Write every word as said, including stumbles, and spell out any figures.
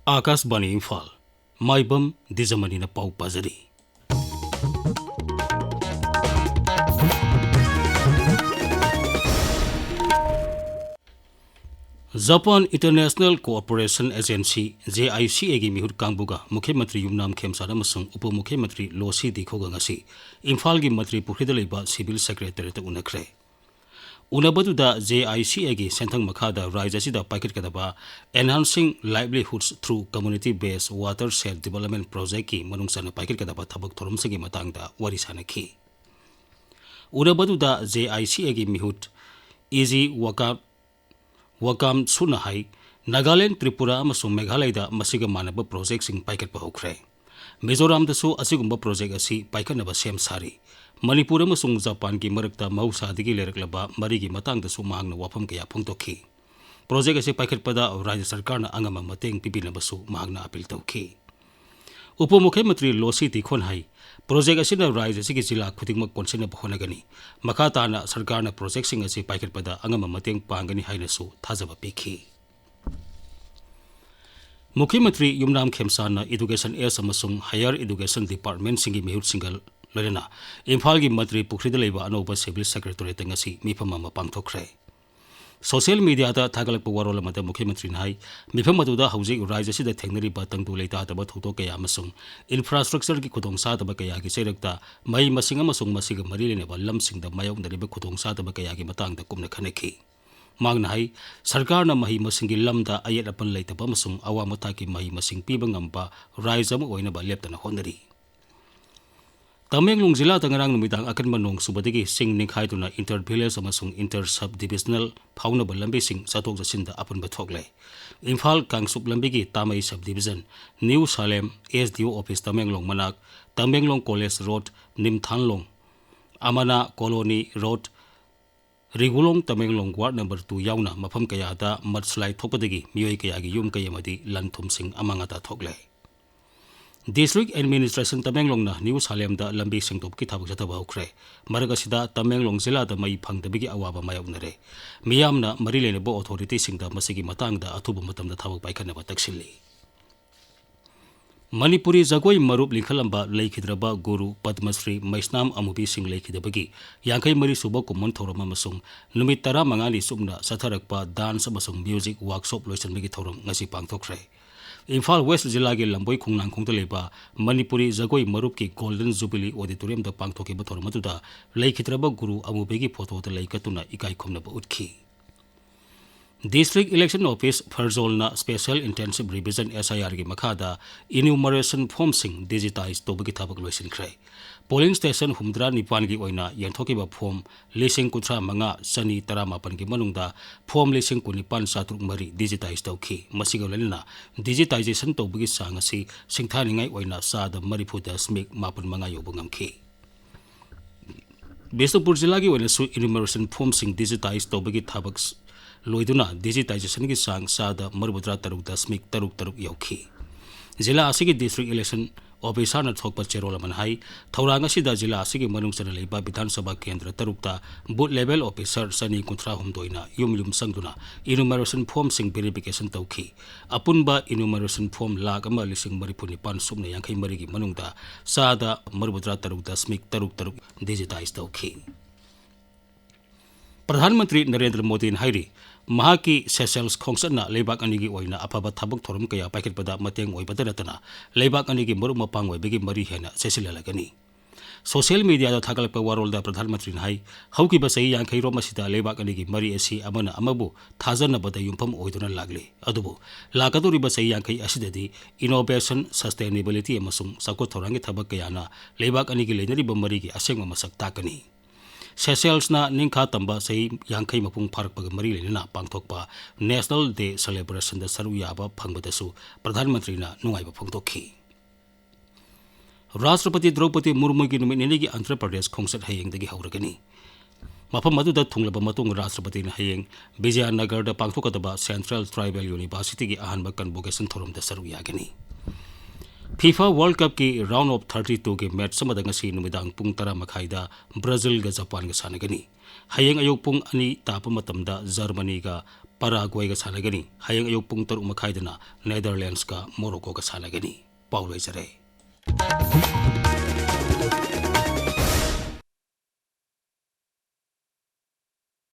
ꯑꯥꯀꯥꯁꯕꯥꯅꯤ ꯏꯝꯐꯥꯜ, ꯃꯥꯏꯕꯝ ꯗꯤꯖꯃꯅꯤꯅ ꯄꯥꯎ ꯄꯥꯖꯔꯤ꯫ Japan International Cooperation Agency, JICA ꯒꯤ ꯃꯤꯍꯨꯠ ꯀꯥꯡꯕꯨꯒ ꯃꯨꯈ꯭ꯌ ꯃꯟꯇ꯭ꯔꯤ ꯌꯨꯝꯅꯥꯝ ꯈꯦꯝꯆꯥꯟ ꯑꯃꯁꯨꯡ ꯎꯄ ꯃꯨꯈ꯭ꯌ ꯃꯟꯇ꯭ꯔꯤ ꯂꯣꯁꯤ ꯗꯤꯈꯣꯒ ꯉꯁꯤ ꯏꯝꯐꯥꯜꯒꯤ ꯃꯟꯇ꯭ꯔꯤ ꯄꯨꯈ꯭ꯔꯤꯗ ꯂꯩꯕ Civil Secretariat ꯇ ꯎꯅꯈ꯭ꯔꯦ꯫ ꯎꯅꯕꯗꯨꯗ JICA ꯒꯤ ꯁꯦꯟꯊꯪ ꯃꯈꯥꯗ ꯔꯥꯖ꯭ꯌ ꯑꯁꯤꯗ ꯄꯥꯏꯈꯠꯀꯗꯕ Enhancing Livelihoods Through Community Based Watershed Development Project ꯀꯤ ꯃꯅꯨꯡ ꯆꯟꯅ ꯄꯥꯏꯈꯠꯀꯗꯕ ꯊꯕꯛ ꯊꯧꯔꯝꯁꯤꯡꯒꯤ ꯃꯇꯥꯡꯗ ꯋꯥꯔꯤ ꯁꯥꯅꯈꯤ꯫ ꯎꯅꯕꯗꯨꯗ JICA ꯒꯤ ꯃꯤꯍꯨꯠ ꯏ ꯖꯤ ꯋꯥꯀꯥꯝ, ꯋꯥꯀꯥꯝ ꯁꯨꯅ ꯍꯥꯏ, ꯅꯥꯒꯥꯂꯦꯟ, ꯇ꯭ꯔꯤꯄꯨꯔꯥ ꯑꯃꯁꯨꯡ ꯃꯦꯘꯥꯂꯌꯗ ꯃꯁꯤꯒ ꯃꯥꯟꯅꯕ project ꯁꯤꯡ ꯄꯥꯏꯈꯠꯄ ꯍꯧꯈ꯭ꯔꯦ꯫ ꯃꯤꯖꯣꯔꯥꯝꯗꯁꯨ ꯑꯁꯤꯒꯨꯝꯕ project ꯑꯁꯤ ꯄꯥꯏꯈꯠꯅꯕ ꯁꯦꯝ ꯁꯥꯔꯤ꯫ ꯃꯅꯤꯄꯨꯔ ꯑꯃꯁꯨꯡ ꯖꯄꯥꯟꯒꯤ ꯃꯔꯛꯇ ꯃꯍꯧꯁꯥꯗꯒꯤ ꯂꯩꯔꯛꯂꯕ ꯃꯔꯤꯒꯤ ꯃꯇꯥꯡꯗꯁꯨ ꯃꯍꯥꯛꯅ ꯋꯥꯐꯝ ꯀꯌꯥ ꯐꯣꯡꯗꯣꯛꯈꯤ꯫ Project ꯑꯁꯤ ꯄꯥꯏꯈꯠꯄꯗ ꯔꯥꯖ꯭ꯌ ꯁꯔꯀꯥꯔꯅ ꯑꯉꯝꯕ ꯃꯇꯦꯡ ꯄꯤꯕꯤꯅꯕꯁꯨ ꯃꯍꯥꯛꯅ appeal ꯇꯧꯈꯤ꯫ ꯎꯄ ꯃꯨꯈ꯭ꯌ ꯃꯟꯇ꯭ꯔꯤ ꯂꯣꯁꯤ ꯗꯤꯈꯣꯟ ꯍꯥꯏ, project ꯑꯁꯤꯅ ꯔꯥꯖ꯭ꯌ ꯑꯁꯤꯒꯤ ꯖꯤꯂꯥ ꯈꯨꯗꯤꯡꯃꯛ ꯀꯣꯟꯁꯤꯟꯅꯕ ꯍꯣꯠꯅꯒꯅꯤ꯫ ꯃꯈꯥ ꯇꯥꯅ ꯁꯔꯀꯥꯔꯅ project ꯁꯤꯡ ꯑꯁꯤ ꯄꯥꯏꯈꯠꯄꯗ ꯑꯉꯝꯕ ꯃꯇꯦꯡ ꯄꯥꯡꯒꯅꯤ ꯍꯥꯏꯅꯁꯨ ꯊꯥꯖꯕ ꯄꯤꯈꯤ꯫ ꯃꯨꯈ꯭ꯌ ꯃꯟꯇ꯭ꯔꯤ ꯌꯨꯝꯅꯥꯝ ꯈꯦꯝꯆꯥꯟꯅ Education S ꯑꯃꯁꯨꯡ Higher Education Department ꯁꯤꯡꯒꯤ ꯃꯤꯍꯨꯠꯁꯤꯡꯒ ꯂꯣꯏꯅꯅ ꯏꯝꯐꯥꯜꯒꯤ ꯃꯟꯇ꯭ꯔꯤ ꯄꯨꯈ꯭ꯔꯤꯗ ꯂꯩꯕ ꯑꯅꯧꯕ Civil Secretariat ꯇ ꯉꯁꯤ ꯃꯤꯐꯝ ꯑꯃ ꯄꯥꯡꯊꯣꯛꯈ꯭ꯔꯦ꯫ Social media ꯗ ꯊꯥꯒꯠꯂꯛꯄ ꯋꯥꯔꯣꯜ ꯑꯃꯗ ꯃꯨꯈ꯭ꯌ ꯃꯟꯇ꯭ꯔꯤꯅ ꯍꯥꯏ, ꯃꯤꯐꯝ ꯑꯗꯨꯗ ꯍꯧꯖꯤꯛ ꯔꯥꯖ꯭ꯌ ꯑꯁꯤꯗ ꯊꯦꯡꯅꯔꯤꯕ ꯇꯪꯗꯨ ꯂꯩꯇꯥꯗꯕ ꯊꯧꯗꯣꯛ ꯀꯌꯥ ꯑꯃꯁꯨꯡ infrastructure ꯒꯤ ꯈꯨꯗꯣꯡꯆꯥꯗꯕ ꯀꯌꯥꯒꯤ ꯆꯩꯔꯛꯇ ꯃꯍꯩ ꯃꯁꯤꯡ ꯑꯃꯁꯨꯡ ꯃꯁꯤꯒ ꯃꯔꯤ ꯂꯩꯅꯕ ꯂꯝꯁꯤꯡꯗ ꯃꯥꯌꯣꯛꯅꯔꯤꯕ ꯈꯨꯗꯣꯡꯆꯥꯗꯕ ꯀꯌꯥꯒꯤ ꯃꯇꯥꯡꯗ ꯀꯨꯞꯅ ꯈꯟꯅꯈꯤ꯫ ꯃꯍꯥꯛꯅ ꯍꯥꯏ, ꯁꯔꯀꯥꯔꯅ ꯃꯍꯩ ꯃꯁꯤꯡꯒꯤ ꯂꯝꯗ ꯑꯌꯦꯠ ꯑꯄꯟ ꯂꯩꯇꯕ ꯑꯃꯁꯨꯡ ꯑꯋꯥꯡꯕ ꯊꯥꯛꯀꯤ ꯃꯍꯩ ꯃꯁꯤꯡ ꯄꯤꯕ ꯉꯝꯕ ꯔꯥꯖ꯭ꯌ ꯑꯃ ꯑꯣꯏꯅꯕ ꯂꯦꯞꯇꯅ ꯍꯣꯠꯅꯔꯤ꯫ ꯇꯃꯦꯡꯂꯣꯡ ꯖꯤꯂꯥꯗ ꯉꯔꯥꯡ ꯅꯨꯃꯤꯗꯥꯡ ꯑꯀꯟꯕ ꯅꯣꯡ ꯆꯨꯕꯗꯒꯤ ꯆꯤꯡ ꯅꯤꯡꯈꯥꯏꯗꯨꯅ inter village ꯑꯃꯁꯨꯡ inter sub divisional ꯐꯥꯎꯅꯕ ꯂꯝꯕꯤꯁꯤꯡ ꯆꯠꯊꯣꯛ ꯆꯠꯁꯤꯟꯗ ꯑꯄꯟꯕ ꯊꯣꯛꯂꯦ꯫ ꯏꯝꯐꯥꯜ ꯀꯥꯡꯆꯨꯞ ꯂꯝꯕꯤꯒꯤ Tamei sub division, New Salem, S D O office Tamenglong ꯃꯅꯥꯛ, ꯇꯃꯦꯡꯂꯣꯡ College Road, ꯅꯤꯝꯊꯥꯟꯂꯣꯡ, ꯑꯃꯅꯥ Colony Road, ꯔꯤꯒꯨꯂꯣꯡ Tamenglong ward number two ꯌꯥꯎꯅ ꯃꯐꯝ ꯀꯌꯥꯗ mudslide ꯊꯣꯛꯄꯗꯒꯤ ꯃꯤꯑꯣꯏ ꯀꯌꯥꯒꯤ ꯌꯨꯝ ꯀꯩ ꯑꯃꯗꯤ ꯂꯟ ꯊꯨꯝꯁꯤꯡ ꯑꯃꯥꯡ ꯑꯇꯥ ꯊꯣꯛꯂꯦ꯫ District Administration ꯇꯃꯦꯡꯂꯣꯡꯅ ꯅ꯭ꯌꯨ ꯁꯥꯂꯦꯝꯗ ꯂꯝꯕꯤ ꯁꯦꯡꯗꯣꯛꯄꯒꯤ ꯊꯕꯛ ꯆꯠꯊꯕ ꯍꯧꯈ꯭ꯔꯦ꯫ ꯃꯔꯛ ꯑꯁꯤꯗ ꯇꯃꯦꯡꯂꯣꯡ ꯖꯤꯂꯥꯗ ꯃꯩ ꯐꯪꯗꯕꯒꯤ ꯑꯋꯥꯕ ꯃꯥꯌꯣꯛꯅꯔꯦ꯫ ꯃꯤꯌꯥꯝꯅ ꯃꯔꯤ ꯂꯩꯅꯕ authority ꯁꯤꯡꯗ ꯃꯁꯤꯒꯤ ꯃꯇꯥꯡꯗ ꯑꯊꯨꯕ ꯃꯇꯝꯗ ꯊꯕꯛ ꯄꯥꯏꯈꯠꯅꯕ ꯇꯛꯁꯤꯜꯂꯤ꯫ ꯃꯅꯤꯄꯨꯔꯤ ꯖꯒꯣꯏ ꯃꯔꯨꯞ ꯂꯤꯡꯈꯠꯂꯝꯕ ꯂꯩꯈꯤꯗ꯭ꯔꯕ ꯒꯨꯔꯨ ꯄꯗꯃꯁ꯭ꯔꯤ ꯃꯩꯁꯅꯥꯝ ꯑꯃꯨꯕꯤ ꯁꯤꯡ ꯂꯩꯈꯤꯗꯕꯒꯤ ꯌꯥꯡꯈꯩ ꯃꯔꯤ ꯁꯨꯕ ꯀꯨꯝꯑꯣꯟ ꯊꯧꯔꯝ ꯑꯃꯁꯨꯡ ꯅꯨꯃꯤꯠ ꯇꯔꯥꯃꯉꯥꯅꯤ ꯆꯨꯞꯅ ꯆꯠꯊꯔꯛꯄ dance ꯑꯃꯁꯨꯡ music workshop ꯂꯣꯏꯁꯤꯟꯕꯒꯤ ꯊꯧꯔꯝ ꯉꯁꯤ ꯄꯥꯡꯊꯣꯛꯈ꯭ꯔꯦ꯫ ꯏꯝꯐꯥꯜ ꯋꯦꯁ ꯖꯤꯂꯥꯒꯤ ꯂꯝꯕꯣꯏ ꯈꯣꯡꯅꯥꯡꯈꯣꯡꯗ ꯂꯩꯕ ꯃꯅꯤꯄꯨꯔꯤ ꯖꯒꯣꯏ ꯃꯔꯨꯞꯀꯤ Golden Jubilee Auditoriumꯗ ꯄꯥꯡꯊꯣꯛꯈꯤꯕ ꯊꯧꯔꯝ ꯑꯗꯨꯗ ꯂꯩꯈꯤꯗ꯭ꯔꯕ ꯒꯨꯔꯨ ꯑꯃꯨꯕꯤꯒꯤ ꯐꯣꯇꯣꯗ ꯂꯩ ꯀꯠꯇꯨꯅ ꯏꯀꯥꯏ ꯈꯨꯝꯅꯕ ꯎꯠꯈꯤ꯫ District Election Office ꯐꯔꯖꯣꯜꯅ Special Intensive Revision, S I R ꯒꯤ ꯃꯈꯥꯗ enumeration formꯁꯤꯡ digitize ꯇꯧꯕꯒꯤ ꯊꯕꯛ ꯂꯣꯏꯁꯤꯟꯈ꯭ꯔꯦ꯫ Polling station ꯍꯨꯝꯐꯨꯇꯔꯥ ꯅꯤꯄꯥꯟꯒꯤ ꯑꯣꯏꯅ ꯌꯦꯟꯊꯣꯛꯈꯤꯕ form ꯂꯤꯁꯤꯡ ꯀꯨꯟꯊ꯭ꯔꯥ ꯃꯉꯥ ꯆꯅꯤ ꯇꯔꯥꯃꯥꯄꯟꯒꯤ ꯃꯅꯨꯡꯗ form ꯂꯤꯁꯤꯡ ꯀꯨꯟꯅꯤꯄꯥꯟ ꯆꯥꯇ꯭ꯔꯨꯛ ꯃꯔꯤ digitize ꯇꯧꯈꯤ꯫ ꯃꯁꯤꯒ ꯂꯣꯏꯅꯅ digitization ꯇꯧꯕꯒꯤ ꯆꯥꯡ ꯑꯁꯤ ꯁꯤꯡꯊꯥꯅꯤꯡꯉꯥꯏ ꯑꯣꯏꯅ ꯆꯥꯗ ꯃꯔꯤꯐꯨ ꯗꯁꯃꯤꯛ ꯃꯥꯄꯟ ꯃꯉꯥ ꯌꯧꯕ ꯉꯝꯈꯤ꯫ ꯕꯤꯁꯅꯨꯄꯨꯔ ꯖꯤꯂꯥꯒꯤ ꯑꯣꯏꯅꯁꯨ enumeration formꯁꯤꯡ digitize ꯇꯧꯕꯒꯤ ꯊꯕꯛ ꯂꯣꯏꯗꯨꯅ digitizationꯒꯤ ꯆꯥꯡ ꯆꯥꯗ ꯃꯔꯤꯐꯨꯇꯔꯥ ꯇꯔꯨꯛ ꯗꯁꯃꯤꯛ ꯇꯔꯨꯛ ꯇꯔꯨꯛ ꯌꯧꯈꯤ꯫ ꯖꯤꯂꯥ ꯑꯁꯤꯒꯤ District Election Officerꯅ ꯊꯣꯛꯄ ꯆꯦꯔꯣꯜ ꯑꯃꯅ ꯍꯥꯏ, ꯊꯧꯔꯥꯡ ꯑꯁꯤꯗ ꯖꯤꯂꯥ ꯑꯁꯤꯒꯤ ꯃꯅꯨꯡ ꯆꯟꯅ ꯂꯩꯕ ꯕꯤꯙꯥꯟ ꯁꯚꯥ ꯀꯦꯟꯗ꯭ꯔ ꯇꯔꯨꯛꯇ booth level officer ꯆꯅꯤ ꯀꯨꯟꯊ꯭ꯔꯥ ꯍꯨꯝꯗꯣꯏꯅ ꯌꯨꯝ ꯌꯨꯝ ꯆꯪꯗꯨꯅ enumeration formꯁꯤꯡ verification ꯇꯧꯈꯤ꯫ ꯑꯄꯨꯟꯕ enumeration form ꯂꯥꯈ ꯑꯃ ꯂꯤꯁꯤꯡ ꯃꯔꯤꯐꯨ ꯅꯤꯄꯥꯟ ꯁꯨꯞꯅ ꯌꯥꯡꯈꯩ ꯃꯔꯤꯒꯤ ꯃꯅꯨꯡꯗ ꯆꯥꯗ ꯃꯔꯤꯐꯨꯇꯔꯥ ꯇꯔꯨꯛ ꯗꯁꯃꯤꯛ ꯇꯔꯨꯛ ꯇꯔꯨꯛ digitize ꯇꯧꯈꯤ꯫ ꯄ꯭ꯔꯙꯥꯟ ꯃꯟꯇ꯭ꯔꯤ ꯅꯔꯦꯟꯗ꯭ꯔ ꯃꯣꯗꯤꯅ ꯍꯥꯏꯔꯤ, ꯃꯍꯥꯛꯀꯤ ꯁꯦꯁꯦꯜꯁ ꯈꯣꯡꯆꯠꯅ ꯂꯩꯕꯥꯛ ꯑꯅꯤꯒꯤ ꯑꯣꯏꯅ ꯑꯐꯕ ꯊꯕꯛ ꯊꯧꯔꯝ ꯀꯌꯥ ꯄꯥꯏꯈꯠꯄꯗ ꯃꯇꯦꯡ ꯑꯣꯏꯕꯇ ꯅꯠꯇꯅ ꯂꯩꯕꯥꯛ ꯑꯅꯤꯒꯤ ꯃꯔꯨꯞ ꯃꯄꯥꯡ ꯑꯣꯏꯕꯒꯤ ꯃꯔꯤ ꯍꯦꯟꯅ ꯆꯦꯠꯁꯤꯜꯍꯜꯂꯒꯅꯤ꯫ Social mediaꯗ ꯊꯥꯒꯠꯂꯛꯄ ꯋꯥꯔꯣꯜꯗ ꯄ꯭ꯔꯙꯥꯟ ꯃꯟꯇ꯭ꯔꯤꯅ ꯍꯥꯏ, ꯍꯧꯈꯤꯕ ꯆꯍꯤ ꯌꯥꯡꯈꯩꯔꯣꯝ ꯑꯁꯤꯗ ꯂꯩꯕꯥꯛ ꯑꯅꯤꯒꯤ ꯃꯔꯤ ꯑꯁꯤ ꯑꯃꯅ ꯑꯃꯕꯨ ꯊꯥꯖꯅꯕꯗ ꯌꯨꯝꯐꯝ ꯑꯣꯏꯗꯨꯅ ꯂꯥꯛꯂꯤ꯫ ꯑꯗꯨꯕꯨ ꯂꯥꯛꯀꯗꯧꯔꯤꯕ ꯆꯍꯤ ꯌꯥꯡꯈꯩ ꯑꯁꯤꯗꯗꯤ innovation, sustainability ꯑꯃꯁꯨꯡ ꯆꯥꯎꯈꯠ ꯊꯧꯔꯥꯡꯒꯤ ꯊꯕꯛ ꯀꯌꯥꯅ ꯂꯩꯕꯥꯛ ꯑꯅꯤꯒꯤ ꯂꯩꯅꯔꯤꯕ ꯃꯔꯤꯒꯤ ꯑꯁꯦꯡꯕ ꯃꯁꯛ ꯇꯥꯛꯀꯅꯤ꯫ ꯁꯦꯁꯦꯜꯁꯅ ꯅꯤꯡꯈꯥ ꯇꯝꯕ ꯆꯍꯤ ꯌꯥꯡꯈꯩ ꯃꯄꯨꯡ ꯐꯥꯔꯛꯄꯒ ꯃꯔꯤ ꯂꯩꯅꯅ ꯄꯥꯡꯊꯣꯛꯄ National Day Celebrationꯗ ꯁꯔꯨꯛ ꯌꯥꯕ ꯐꯪꯕꯗꯁꯨ ꯄ꯭ꯔꯙꯥꯟ ꯃꯟꯇ꯭ꯔꯤꯅ ꯅꯨꯡꯉꯥꯏꯕ ꯐꯣꯡꯗꯣꯛꯈꯤ꯫ ꯔꯥꯁꯇ꯭ꯔꯄꯇꯤ ꯗ꯭ꯔꯧꯄꯗꯤ ꯃꯨꯔꯃꯨꯒꯤ ꯅꯨꯃꯤꯠ ꯅꯤꯅꯤꯒꯤ ꯑꯟꯙ꯭ꯔ ꯄ꯭ꯔꯗꯦꯁ ꯈꯣꯡꯆꯠ ꯍꯌꯦꯡꯗꯒꯤ ꯍꯧꯔꯒꯅꯤ꯫ ꯃꯐꯝ ꯑꯗꯨꯗ ꯊꯨꯡꯂꯕ ꯃꯇꯨꯡ ꯔꯥꯁꯇ꯭ꯔꯄꯇꯤꯅ ꯍꯌꯦꯡ ꯕꯤꯖꯌꯅꯒꯔꯗ ꯄꯥꯡꯊꯣꯛꯀꯗꯕ Central Tribal Universityꯒꯤ ꯑꯍꯥꯟꯕ convocation ꯊꯧꯔꯝꯗ ꯁꯔꯨꯛ ꯌꯥꯒꯅꯤ꯫ FIFA World Cupꯀꯤ round of thirty twoꯒꯤ match ꯑꯃꯗ ꯉꯁꯤ ꯅꯨꯃꯤꯗꯥꯡ ꯄꯨꯡ ꯇꯔꯥ ꯃꯈꯥꯏꯗ ꯕ꯭ꯔꯥꯖꯤꯜꯒ ꯖꯄꯥꯟꯒ ꯁꯥꯟꯅꯒꯅꯤ꯫ ꯍꯌꯦꯡ ꯑꯌꯨꯛ ꯄꯨꯡ ꯑꯅꯤ ꯇꯥꯕ ꯃꯇꯝꯗ ꯖꯔꯃꯅꯤꯒ ꯄꯔꯥꯒ꯭ꯋꯦꯒ ꯁꯥꯟꯅꯒꯅꯤ꯫ ꯍꯌꯦꯡ ꯑꯌꯨꯛ ꯄꯨꯡ ꯇꯔꯨꯛ ꯃꯈꯥꯏꯗꯅ ꯅꯦꯗꯔꯂꯦꯟꯁꯀ ꯃꯣꯔꯣꯀꯣꯒ ꯁꯥꯟꯅꯒꯅꯤ꯫ ꯄꯥꯎ ꯂꯣꯏꯖꯔꯦ꯫